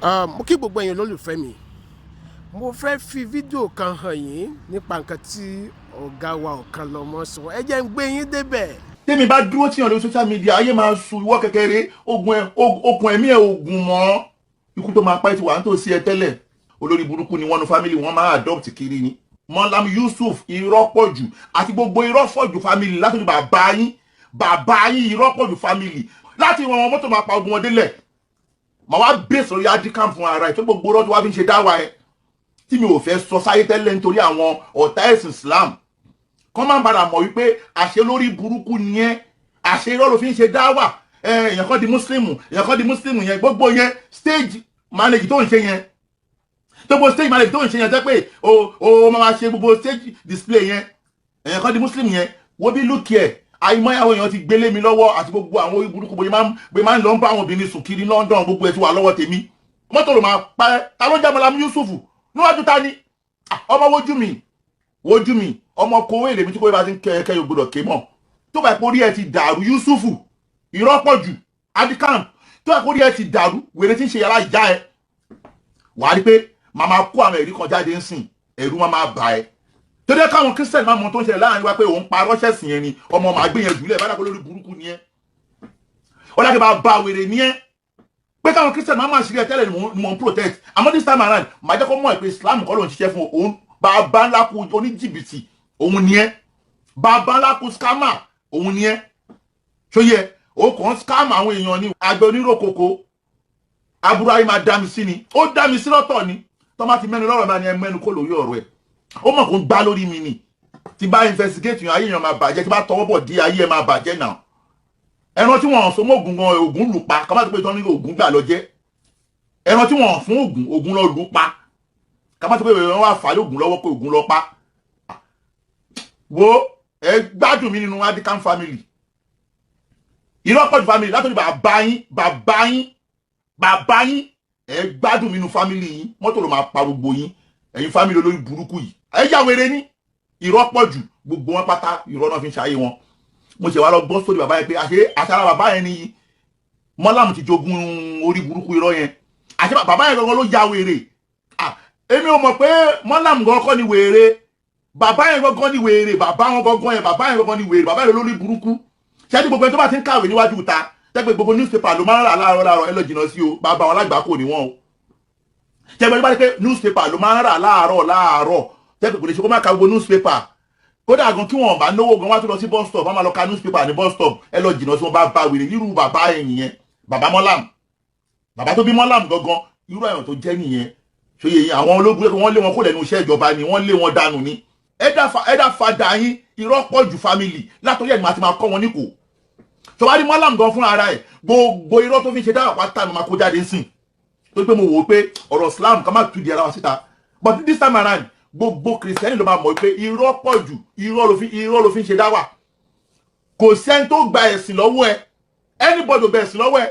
Mo kí gbogbo ẹ̀yin olólùfẹ́ mi. Mo fẹ́ fi fídíò kan hàn yín nípa nǹkan tí ọ̀gá wa Ọ̀kanlọ́mọ sọ. Ẹ jẹ́ ń gbé yín débẹ̀. Tèmi bá dúró tíyàn lórí social media, ayé máa sun ìwọ kékeré. Ogun ẹ, okùn ẹ̀mí ẹ ogun mọ́. Ikú tó máa pa ẹ́ ti wà nítòsí ẹ tẹ́lẹ̀. Olórí burúkú ni wọ́n nu family wọn máa adopt kiri ni. Mọ́lám Yusuf, irọ́ pọ̀ jù àti gbogbo irọ́ pọ̀ jù family látọ̀jú bàbá yín, bàbá yín, irọ́ pọ̀ jù family láti wọn wọn mọ́tò máa pa ogun wọn délẹ̀. Màá wá bèsè lórí adikam fún ara ẹ̀ tó gbogbo irọ́ tó wá fi ń ṣe dáwà ẹ̀ tí mi ò fẹ́ sọ sáyé tẹ́lẹ̀, nítorí àwọn ọ̀tá ẹ̀sìn Islam kọ́ máa ń padà mọ̀ wípé àṣẹ lórí burúkú ni ẹ́, àṣẹ irọ́ ló fi ń ṣe dáwà. Èèyàn kan di Muslim, èèyàn kan di Muslim yẹn, gbogbo yẹn, stage manage tó ń ṣe yẹn, gbogbo stage manage tó ń ṣe yẹn, jẹ́ pé o máa ṣe gbogbo stage display yẹn, èèyàn kan di Muslim yẹn. Wo bí, look here, àìmọye àwọn èèyàn ti gbélé mi lọ́wọ́ àti gbogbo àwọn orí burúkú bóyá máa ń lọ ń bá àwọn obìnrin sùn kiri London. Gbogbo ẹ̀ ti wà lọ́wọ́ tèmi. Mọ́tò ló máa pa ẹ́. Ta ló ń jẹ́ Mọ́lámù Yusuf níwájú? Ta ni ọmọ? Wojú mi, wojú mi, ọmọ kowé èlèmi tí kò bá ti ń kẹ́ kẹ́ yóò gbọdọ̀ ké mọ́. Tó bá ìpórí ẹ ti dàrú, Yusufu, ìrọ́pọ̀ jù adikam, tó bá ìpórí ẹ ti dàrú, wèrè tí ń ṣe yàrá ìjà ẹ, wàá rí pé màá kó àwọn ẹ̀rí kan jáde ń sìn, ẹ̀rú máa bà ẹ́. Torí káwọn Christian máa mọ tó ń ṣẹlẹ̀ láàrin wa pé òun pa rọ́ṣẹ̀sì yẹn ni ọmọ màá gbé yẹn jùlẹ̀ bá dàpọ̀. Lórí burúkú ni ẹ́, ó dàgbé bá ba wèrè ni ẹ́, pé káwọn Christian máa máa ṣírí ẹ tẹ́lẹ̀ ni mo ń protect. Àmọ́ this time around, màá jẹ́ kó mọ̀ pé Islam kọ́ ló ń ṣiṣẹ́ fún òun. Bàbá ńlá kú oníjìbìtì òun ni ẹ́, bàbá ńlá kú scammer òun ni ẹ́. Ṣóyẹ ó kàn scam àwọn èèyàn ní àgbẹ̀ oníròkòkò aburú ayé máa dá mi sí ni, ó dá mi sí lọ́tọ̀ ni. Tó má ti mẹ́nu lọ́rọ̀ máa ní ẹ mẹ́nu kó lórí ọ̀rọ̀ ẹ̀, ó mọ̀ kó ń gbá lórí mi ni. Tí bá investigate yàn, ayé yàn máa bàjẹ́. Tí bá tọwọ́ bọ̀ dí, ayé ẹ̀ máa bàjẹ́ náà. Ẹran tí wọ́n so mọ́ Ògùn gan, Ògùn lù pa. Kọ́ bá ti pé tán ní Ògùn gbà lọ jẹ́ ẹran tí wọ́n fún Ògùn, Ògùn lọ lù pa. Ká má ti pé wọ́n wá fà lóògùn lọ́wọ́ pé Ògùn lọ pa. Wo, ẹ gbádùn mi nínú Adikan family, ìrọ́pọ̀jù family látọ̀jú bàbá yín, bàbá yín, bàbá yín. Ẹ gbádùn mi nínú family yín. Mọ́tò ló máa pa gbogbo yín, ẹ̀yin family olórí burúkú yìí. Ẹ yá wèrè ní ìrọ́pọ̀jù, gbogbo wọn pátá, irọ́ náà fi ń ṣayé wọn. Mo ṣe wá lọ gbọ́ sórí bàbá yẹn pé àṣé àṣàrà bàbá yẹn ni mọ́làmù ti jogún orí burúkú irọ́ yẹn. Àṣé bàbá yẹn gangan ló ya wèrè. Èmi ò mọ̀ pé mọ́làmù gangan kọ́ ni wèrè, bàbá yẹn gangan ni wèrè. Bàbá wọn gangan yẹn, bàbá yẹn gangan ni wèrè, bàbá yẹn lórí burúkú. Ṣé ní gbogbo ẹni tó bá ti ń kàwé níwájú ta tẹ́gbẹ́, gbogbo newspaper ló máa ń rà láàárọ̀ láàárọ̀, ẹ lọ jìnnà sí o. Bàbá wọn alágbàákò ni wọ́n o. Tẹ́gbẹ́ tó bá rí pé newspaper ló máa ń rà láàárọ̀ láàárọ̀, tẹ́gbẹ́ kò lè ṣe kó má ka gbogbo newspaper, kódà gan kí wọn bá náwó gan, wá tó lọ sí bus stop, wọn máa lọ ka newspaper ní bus stop, ẹ lọ jìnnà sí wọn. Bá bá wèrè irú bàbá yẹn nìyẹn, bàbá mọ́làm, bàbá tó bí mọ́làm gangan, irú àyàn tó jẹ́ nìyẹn. Ṣòye yẹn, àwọn ológun wọ́n lé wọn kó lẹ́nu iṣẹ́ ìjọba ni, wọ́n lé wọn dànù ni. Ẹ̀dá fadà yín, irọ́ pọ̀ jù family látọ̀rí ẹ̀ máa ti máa kọ́ wọn níkò tọ́wárí. Mọ́làm gan fúnra ara ẹ̀, gbogbo irọ́ tó fi ń ṣe dáhùn pátá ni máa kó jáde sìn, tó pé mo wò ó pé ọ̀rọ̀ Islam ká má tu di ara wa síta. But this time around, gbogbo Kìrìsìtẹ́nì ló máa mọ̀ pé irọ́ pọ̀ jù, irọ́ ló fi ń ṣe dáwà. Kò sẹ́ni tó gba ẹ̀sìn lọ́wọ́ ẹ. Anybody ò gba ẹ̀sìn lọ́wọ́ ẹ.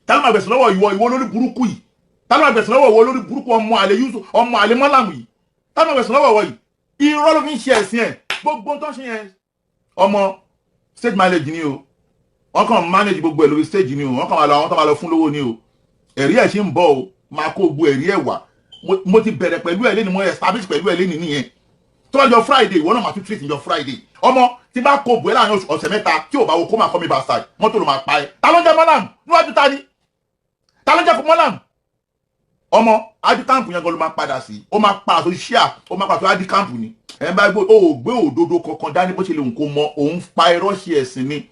Ta ló máa gbẹ̀sìn lọ́wọ́ ìwọ, ìwọ lórí burúkú yìí? Ta ló máa gbẹ̀sìn lọ́wọ́ ìwọ lórí burúkú, ọmọ àlè Yusuf, ọmọ àlè mọ́làmù yìí? Ta ló máa gbẹ̀sìn lọ́wọ́ ìwọ yìí? Irọ́ ló fi ń ṣe ẹ̀sìn ẹ̀. Gbogbo tó ń ṣe yẹn, ọmọ, stage manage ni o. Wọ́n kàn manage gbogbo ẹ̀ lórí stage ni o. Wọ́n kàn máa lọ, àwọn tó máa lọ fún lówó ni o. Ẹ̀rí ẹ̀ ṣì ń bọ̀ o. Máa kó gbogbo ẹ̀rí ẹ̀ wá. Mo ti bẹ̀rẹ̀ pẹ̀lú ẹ̀ lẹ́ni, mo establish pẹ̀lú ẹ̀ lẹ́ni nìyẹn. Tó bá jọ Friday, ìwọ náà máa tún treat jọ Friday. Ọmọ tí bá kó bùẹ́ láàrin ọ̀sẹ̀ 3 tí ò bá wo kó máa kọ́ mi bastard, mọ́tò ló máa pa ẹ́. Ta ló ń jẹ́ mọ́làm níwájú? Ta ni? Ta ló ń jẹ́ mọ́làm? Ọmọ adikampu yẹn gan ló máa padà sí. Ó máa padà sórí ṣíà, ó máa padà sórí adikampu ni. Ẹ bá gbé, ó gbé òdodo kankan dání bó ṣe lè kó mọ. Òun pa irọ́ ṣe ẹ̀sìn ni,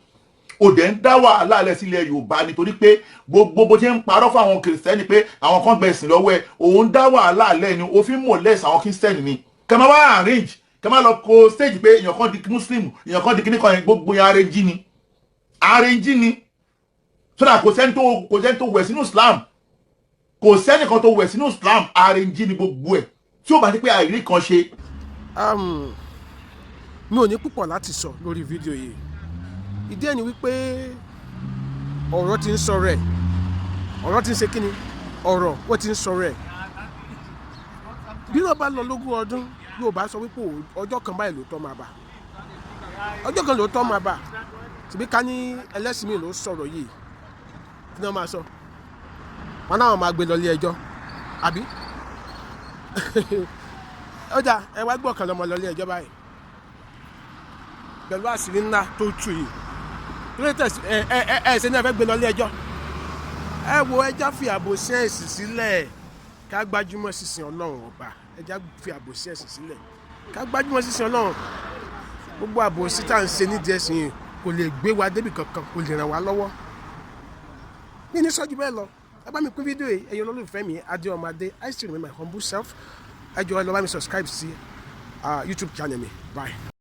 ó dẹ̀ ń dá wàhálà lẹ̀ sílẹ̀ Yorùbá, nítorí pé gbogbo bó ṣe ń parọ́ fún àwọn Kìrìsìtẹ́nì pé àwọn kan gbẹ̀sìn lọ́wọ́ ẹ̀, òun dá wàhálà lẹ̀ ni. Òfin mọ̀lẹ́sì àwọn Kìrìsìtẹ́nì ni. Kẹ́ máa wá arrange, kẹ́ máa lọ kó stage pé èèyàn kan di Muslim, èèyàn kan di kíní kan yẹn, gbogbo yẹn arrange ni, arrange ni, so that kò sẹ́ni tó wẹ̀ sínú Islam, kò sẹ́nìkan tó wẹ̀ sínú Islam. Arrange ni gbogbo ẹ̀, tí ó bá ní pé àìrí kan ṣe. Mi ò ní púpọ̀ láti sọ lórí fídíò yìí. Ìdí ẹ̀ ni wípé ọ̀rọ̀ ti ń sọ rẹ̀, ọ̀rọ̀ ti ń ṣe kíni, ọ̀rọ̀ ó ti ń sọ rẹ̀. Bí wọ́n bá lọ lógún ọdún, yóò bá sọ wípé ọjọ́ kan báyìí lóòótọ́ máa bá, ọjọ́ kan lóòótọ́ máa bá. Tìbí ká ní ẹlẹ́sìn mi ló sọ̀rọ̀ yìí, kí ni wọ́n máa sọ? Wọn náà máa gbé lọ ilé ẹjọ́, àbí? Ó dà, ẹ wá gbọ́ Ọ̀kanlọ́mọ lọ ilé ẹjọ́ báyìí pẹ̀lú àṣírí ńlá tó tú yìí. Kí tẹ̀sí ẹ ẹ ẹ ẹ ṣe ní ẹ fẹ́ gbé lọ ilé ẹjọ́? Ẹ wo, ẹ jẹ́ á fi àbòsí ẹ̀sìn sílẹ̀, ká gbájúmọ́ sísìn Ọlọ́run Ọba. Ẹ jẹ́ á fi àbòsí ẹ̀sìn sílẹ̀, ká gbájúmọ́ sísìn Ọlọ́run. Gbogbo àbòsí tá à ń ṣe nídìí ẹ̀sìn yìí kò lè gbé wa débi kankan, kò lè ràn wá lọ́wọ́. Ní ní sọ́jú bẹ́ẹ̀ lọ, ẹ bá mi pín fídíò yìí. Ẹ̀yin olólùfẹ́ mi, Adé Ọmọdé, I still remain my humble self. Ẹ jọ̀ọ́, ẹ lọ bá mi subscribe sí YouTube channel mi. Bye.